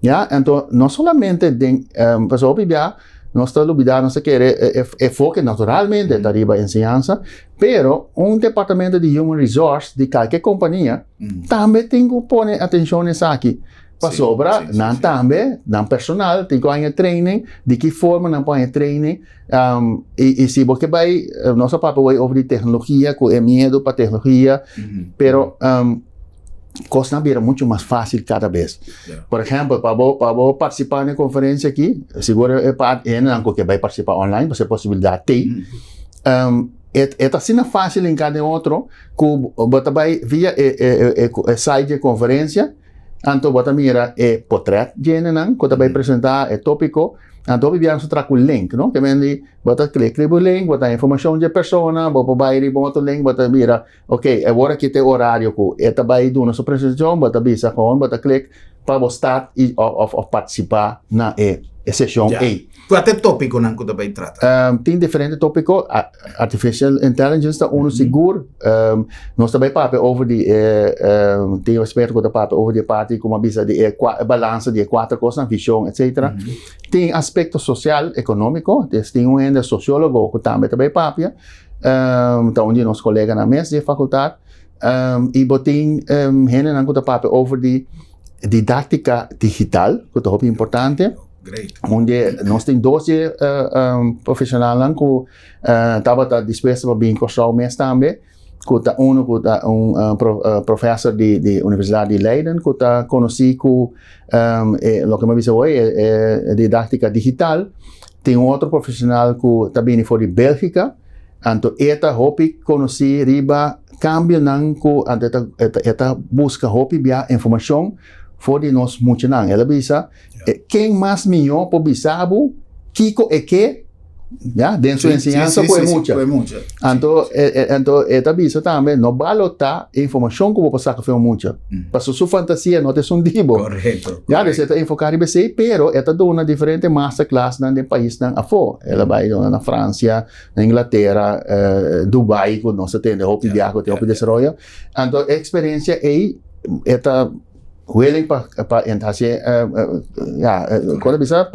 Ya, anto no solamente den, um, pasobra hopi bia nos ta lubida, nos ta kere e, e, e foke naturalmente ta riba enseñansa, pero un departamento di human resource di kalke kompania tambe tin ku pone atenshon na esaki. Pasobra nan tambe, nan personal tin ku haña training, di ki forma nan por haña training, um, i, i si bo ke bai, nos a papia hoy over di teknologia, ku e miedu pa teknologia, pero um, kosnan bira mucho mas fácil kada bes. Por ejemplo, pa bo, pa bo participá na e konferensia aki, sigur e pa hendenan ku ke bai participá online, pasobra e posibilidat t'ei. Um, e, e ta asina fácil linká den otro ku bo ta bai via e, e, e, e site di e konferensia, anto bo ta mira e potrèt di hendenan ku ta bai presentá e tópiko, anto hopi bia nos ta traha ku link, no? Ke men di bo ta klik riba e link, bo ta haña informashon di e persona, bo por bai riba un otro link, bo ta mira Ok, awor aki ta e orario ku e ta bai duna su presentashon, bo ta bisa gewoon, bo ta klik pa bo start i òf òf partisipá na e e seshon ei. Kua ta e tópikonan ku ta bai trata? Tin diferente tópiko, artificial intelligence ta unu sigur, nos ta bai papia over di e tin un eksperto ku ta papia over di e parti ku mi a bisa di e kua e balansa di e kuater kosnan, vishon etsetera. Tin aspekto sosial, ekonómiko, des tin un hende sosiólogo ku tambe ta bai papia. Ta un di nos koleganan mes di e fakultat. I bo tin hendenan ku ta papia over di didáktika digital, ku ta hopi importante. Un di e, nos tin dos di e profeshonalnan ku tabata dispuesto pa bin Kòrsou mes tambe, ku ta unu ku ta un profèser di di Universidat di Leiden ku ta konosí ku e loke mi a bisa awor e didáktika digital. Tin un otro profesional ku ta bini for di Bélgika, anto e ta hopi konosí riba kambionan ku anto e ta e ta buska hopi bia informashon for di nos muchanan. El a bisa, ken mas mihó por bisa bo kiko e ke ya den su enseñansa ku e mucha. Anto anto e ta bisa tambe no balotá e informashon ku bo por saka for e mucha. Pasobra su fantasia no ta esun di bo. Correcto. Ya, dus e ta enfoká riba esei, pero e ta duna diferente masterclassnan den paisnan afó. El a bai duna na Fransia, na Inglatera, Dubai, ku nos ta tende hopi biaha ku tin hopi desaroyo. Anto e eksperensia ei e ta willing pa pa hasi ya, kon ta bisa,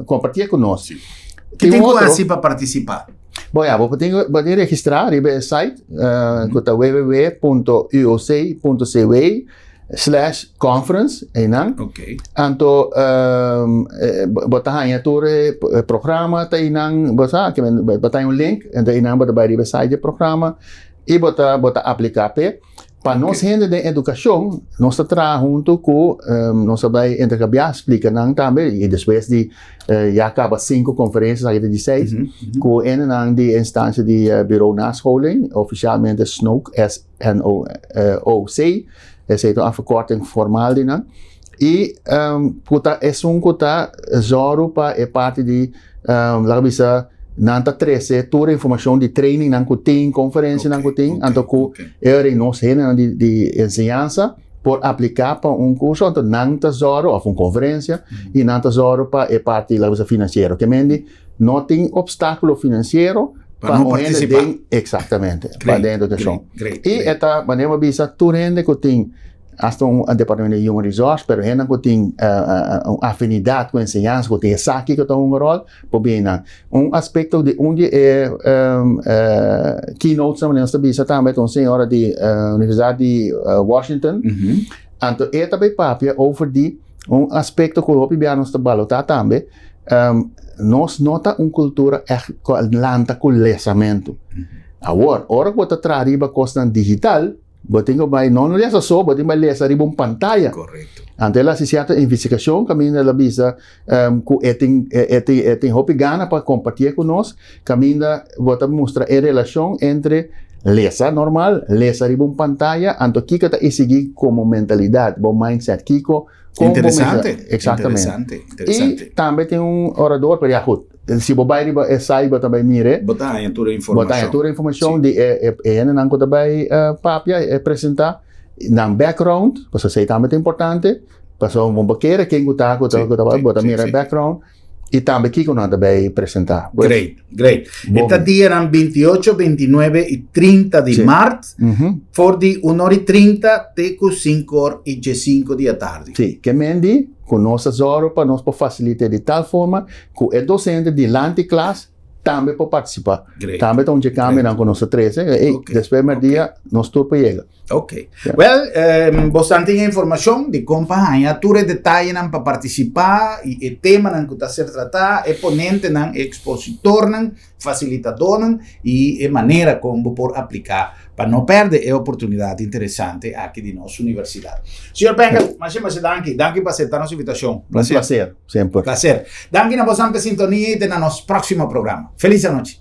kompartié ku nos. Ki tin ku hasi pa partisipá? Bon ya, bo tin bo tin registrá riba e site ku ta www.uoc.cw slash conference einan. Anto bo ta haña tur e programa ta einan, bo sa, bo ta haña un link, anto einan bo ta bai riba e site di e programa i bo ta bo ta apliká p'e. Pa nos hende den edukashon, nos ta traha huntu ku nos ta bai interkambiá, splika nan tambe i despues di ya kaba sinku konferensia, esaki ta di seis, ku hendenan di instansia di Bureau Nascholing, ofisialmente SNOC, S-N-O-C, esei ta un afkorting formal di nan, i ku ta esun ku ta zòru pa e parti di Laga bisa nan ta trese tur e informashon di trainingnan ku tin, konferensianan ku tin, anto ku e ora ei nos hendenan di di enseñansa por apliká pa un kurso, anto nan ta zòru òf un konferensia i nan ta zòru pa e parti laga bisa finansiero. Ke men di no tin opstákulo finansiero pa un hende den, eksaktamente, pa den edukashon. I e ta manera bo a bisa tur hende ku tin Hasta un departamento di Human Resource, pero hendenan ku tin un afinidat ku enseñansa, ku tin esaki ku ta hunga ròl, por bini nan. Un aspekto di un di e keynotes nan nos ta bisa tambe ta un señora di Universidat di Washington, anto e ta bai papia over di un aspekto ku hopi bia nos ta balotá tambe, nos no ta un kultura ègt ku a lanta ku lesamentu. Awor, ora ku bo ta traha riba kosnan digital, Bo tin ku bai, no lesa so, bo tin bai lesa riba un pantaya. Korekto. Anto el a hasi sierto investigashon kaminda el a bisa ku e tin e tin e tin hopi gana pa kompartié ku nos, kaminda bo ta mustra e relashon entre. Lesa normal, lesa riba un pantaya, anto kiko ta esigí komo mentalidat, bo mindset, kiko, kon bo mester, Interesante, exactamente. interesante, interesante. I tambe tin un orador, pero ya goed, si bo bai riba e site bo ta bai mira, Bo ta haña tur e bo ta haña informashon. tur e informashon Sí. di e e e hendenan ku ta bai papia, e presentá, nan background, pasobra esei tambe ta importante, pasobra bo bo kere ken ku ta ku ta Sí, ku ta sí, bo ta sí, mira e sí. background. I tambe kiko nan ta bay presenta. Pues, Great, great. Bon. E ta dianan 28, 29 i 30 di Sí. mart, Mhm. for di 1 or i 30 te ku 5 or i 15 di atardi. Sí, ke men di ku nos ta zòru pa nos por fasilit'é di tal forma ku e dosente dilanti klas tambe por partisipá. Great. Tambe ta un dje kambionan ku nos ta trese. Ey, Ok, despues merdia nos tur por yega. Ok. Well, eh, bosnan tin e informacion di con pa haña tur e detayenan pa participa y e temanan cu ta ser trata, e ponentenan, e expositornan, facilitadornan y e manera con bo por aplica pa no perde e oportunidad interesante aki di nos universidad. Señor Penker, masha masha danki. Danki pa acepta nos invitacion. Un placer, semper. Placer. Danki na bosnan pa e sintonia y te na nos proximo programa. Feliz anochi.